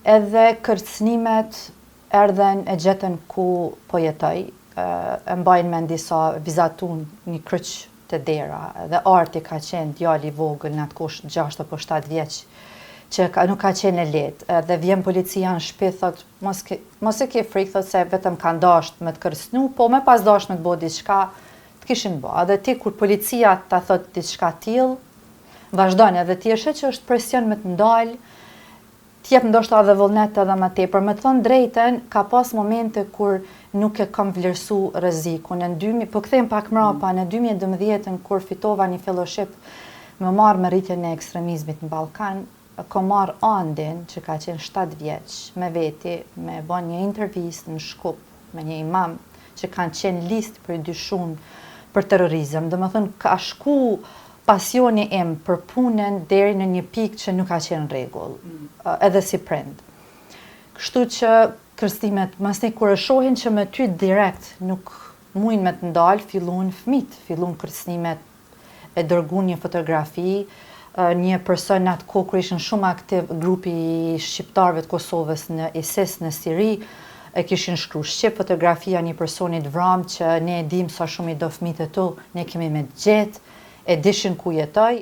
Edhe kërcënimet erdhen e gjetën ku po jetoj, e mbajnë mend disa vizatun një kryq te dera, edhe Arti ka qenë djali i vogël në atë kohë 6 apo 7 vjeç, që ka, nuk ka qenë e lehtë. Edhe vjen policia në shtëpi thot mos ke mos e ke frikë thot se vetëm kanë dasht me të kërcënu, po me pas dasht me të bo diçka, të kishin bo. Edhe ti kur policia ta thot diçka tillë, vazhdon edhe ti e sheh që është presion me të ndal, të jep ndoshta edhe vullnet edhe më tepër. Me të thënë drejtën, ka pas momente kur nuk e kam vlerësu rrezikun. Në 2000, po kthehem pak mrapa, në 2012-ën kur fitova një fellowship me marrë me rritjen e ekstremizmit në Ballkan, kom marrë Andin, që ka qenë 7 vjeç, me veti, me bo një intervistë në Shkup me një imam që kanë qenë listë për dyshun për terrorizëm. Dhe më thënë, ka shku pasioni im për punën deri në një pikë që nuk ka qenë rregull, edhe si prind. Kështu që kërcënimet, masnej kur e shohin që me ty direkt nuk mujnë me të ndalë, fillun fmit, fillun kërcënimet, e dërgun një fotografi, një person në atë kohë kur ishin shumë aktiv grupi i shqiptarëve të Kosovës në ISIS në Siri, e kishin shkru shqip fotografia një personi të vramë që ne e dim sa shumë i do fëmijët e tu, ne kemi me të gjetë, e dishin ku jetoj.